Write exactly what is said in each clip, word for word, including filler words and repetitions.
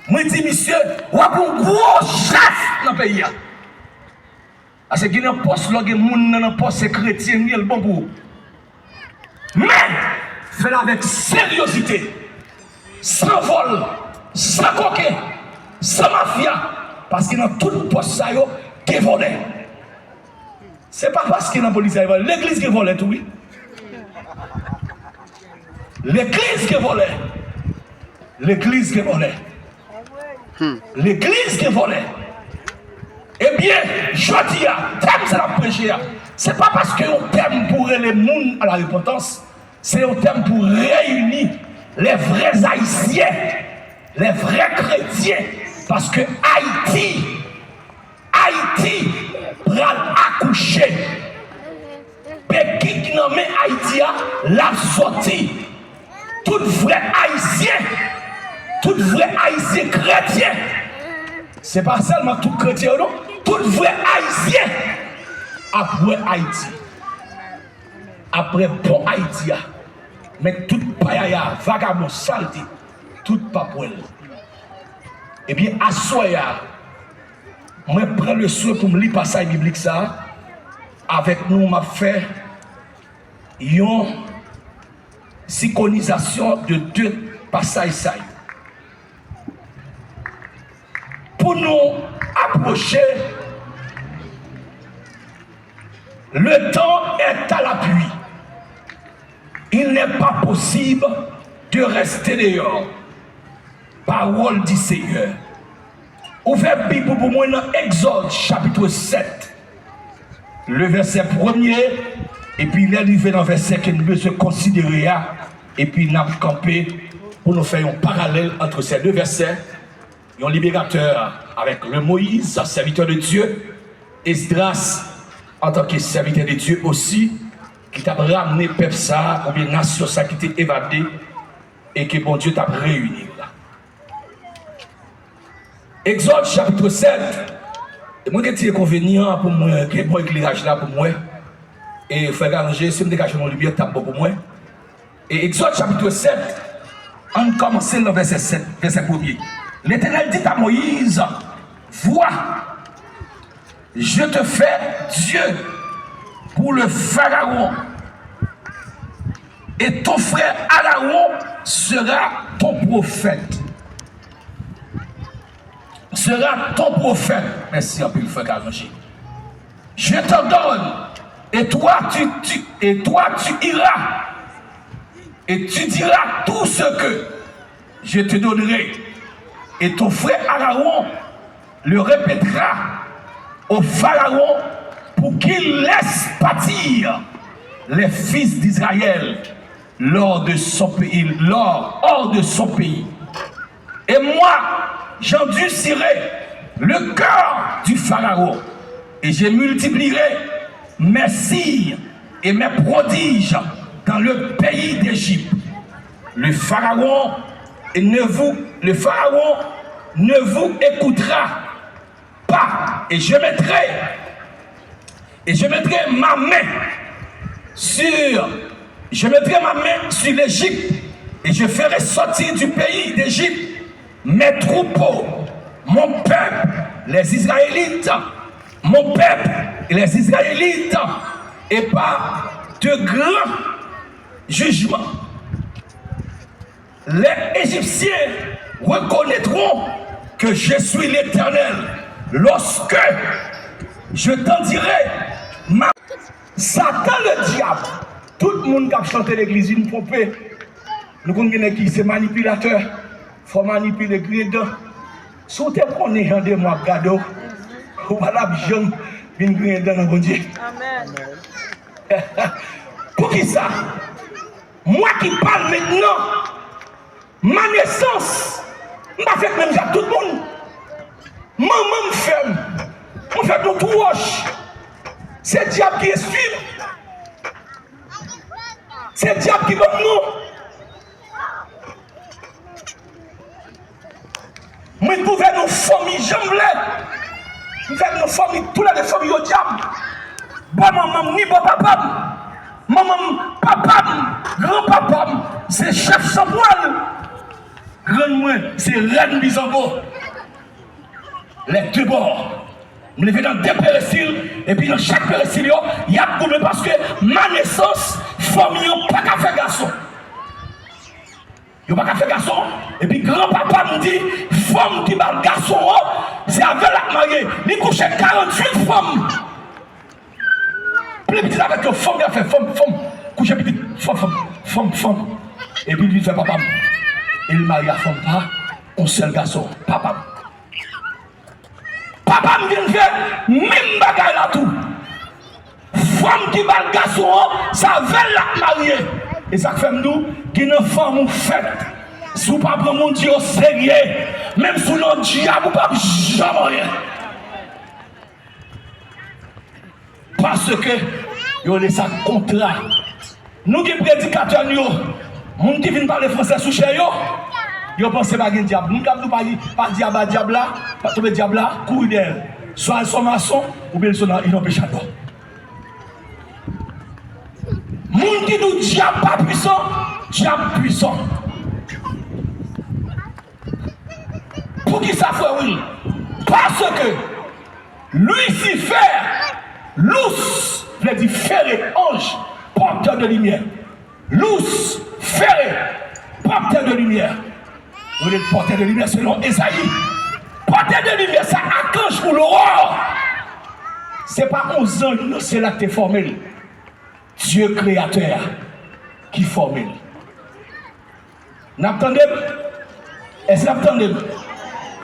Mwen di misye, w ap yon gwo chèf nan peyi a. Paske gen nan pòs, lè w gen moun nan, nan pòs, se kretyen li ye, l bon pou ou. Men, fè l avèk seryozite, san vòl, san koken, san mafya, paske nan tout pòs sa yo, gen vòlè. Se pa paske nan polis la, legliz gen vòlè tou, wi. Legliz gen vòlè. Legliz gen vòlè. Legliz gen vòlè. Ebyen, jodi a, tèm sa n ap preche a, se pa paske yon tèm pou rele moun a la repantans, se yon tèm pou reyini les vrais Haïtiens, les vrais chrétiens, paske Ayiti, Ayiti pral akouche. Peki ki nan men Ayiti a, l ap sòti. Tout vrè Ayisyen, tout vrè Ayisyen kretyen, se pa sèlman tout kretyen yo non, tout vrè Ayisyen ap wè Ayiti, ap wè bon Ayiti a. Men tout payaya, vagabon, salte, tout p ap wè l. Ebyen, aswè a, mwen pran le swen pou m li pasaj biblik sa a. Avèk nou, m ap fè yon sikonizasyon de de pasaj sa yo. Pou nou apwoche, le temps est à l'appui. Il n'est pas possible de rester dehors. Pawòl di Senyè. Ouvè Bib ou pou mwen nan Egzòd chapit sèt, le vèsè premye, epi lè n rive nan vèsè ke n bezwen konsidere a, epi n ap kanpe pou nou fè yon paralèl ant se de vèsè, yon liberatè avèk le Moïse, serviteur de Dieu, Esdras, antanke serviteur de Dieu osi, ki t ap ramne pèp sa a, oubyen nasyon sa a ki te evade, e ke Bondye t ap reyini la. Egzòd chapit sèt, e mwen gen ti enkonvenyan pou mwen, gen bon ekleraj la pou mwen. E frè Garanje, si m te ka jwenn yon limyè, t ap bon pou mwen. E Egzòd chapit sèt, ann kòmanse nan vèsè sèt, vèsè premye. L'Éternel dit à Moïse, Vois, je te fais Dieu pour le Pharaon, et ton frère Aaron sera ton prophète. Sera ton prophète. Mèsi anpil, frè Kalonji. Je t'ordonne, et toi tu, tu, et toi tu iras, et tu diras tout ce que je te donnerai, et ton frère Aaron le répétera au Pharaon pour qu'il laisse partir les fils d'Israël lors de son pays, lors, hors de son pays. Et moi, j'endurcirai le cœur du Pharaon, et je multiplierai mes signes et mes prodiges dans le pays d'Égypte. Le Pharaon ne vous, le Pharaon ne vous écoutera pas, et je mettrai, et je mettrai ma main sur, je mettrai ma main sur l'Égypte, et je ferai sortir du pays d'Égypte mes troupeaux, mon peuple, les Israélites, mon peuple, les Israélites, et par de grands jugements. Les Égyptiens reconnaîtront que je suis l'Éternel lorsque je t'en dirai ma... Satan ledyab, tout moun k ap chante legliz vin twonpe. Nou konn gen nèg ki se manipilatè, fò manipile, griyen dan. Si w te konnen jan demon ap gade w, ou pa t ap janm vin griyen dan nan Bondye. Poukisa? Moi qui parle maintenant, ma naissance, m pa fèt menm jan ak tout moun. Manman m fè m, mwen fèt yon tou wòch. Se dyab ki enstwi m. Se dyab ki ban m non. Mwen gouvène yon fanmi jan m vle. M fè yon fanmi, tou lè de fanmi yo dyab. Bò manman m ni bò papa m. Manman m, papa m, gran papa m, se chèf san pwal. Grann mwen, se rèn Bizango. Les deux bords. M leve nan de perestil, epi nan chak perestil yo, y ap goumen paske ma nesans, fanm yo pa ka fè gason. Yo pa ka fè gason, epi granpapa m di, fanm ki ba l gason an, se avè l l ap marye. Li kouche karannwit fanm. Pli pitit avèk yo, fanm y ap fè, fanm, fanm. Kouche pitit, fanm, fanm, fanm, fanm. Epi li vin fè papa m. E l marye a fanm pa, yon sèl gason, papa m. Papa m vin fè menm bagay la tou. Fanm ki ba l gason an, se avè l l ap marye. E sa k fè m di w, gen nan fanm ou fèt, si w pa pran Bondye oserye, menm si w nan dyab, ou p ap janm anyen. Paske yo rele sa kontra. Nou gen predikatè nou yo, moun ki vin pale fransè sou chè yo, yo panse pa gen dyab. Moun k ap di w pa, pa dyab a dyab la, pa tonbe dyab la, kouri dèyè l. Swa l se yon mason, oubyen l se yon inanpechadò. Moun ki di w dyab pa pwisan, dyab pwisan. Poukisa, frè Will? Paske Lucifer, lous, vle di fere, anj, pòtè de limyè. Lous, fere, pòtè de limyè. Yo rele l pòtè de limyè selon Ezayi. Pòtè de limyè, se akanj ou lowò. Se pa yon zanj, non, se la k te fòme l. Dye kreyatè a ki fòme l. N ap tande m? Èske n ap tande m?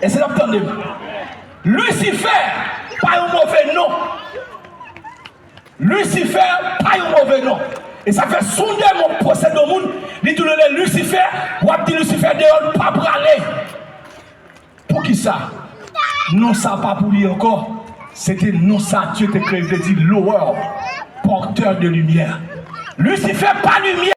Èske n ap tande m? Lisifè pa yon move non. Lisifè pa yon move non. E sa fè si yon demon posede yon moun, li di w rele Lisifè, w ap di Lisifè deyò, l pa prale. Poukisa? Non sa pa pou li ankò. Se te non sa Dye te kreye, vle di lower, porteur de lumière. Lisifè pa limyè.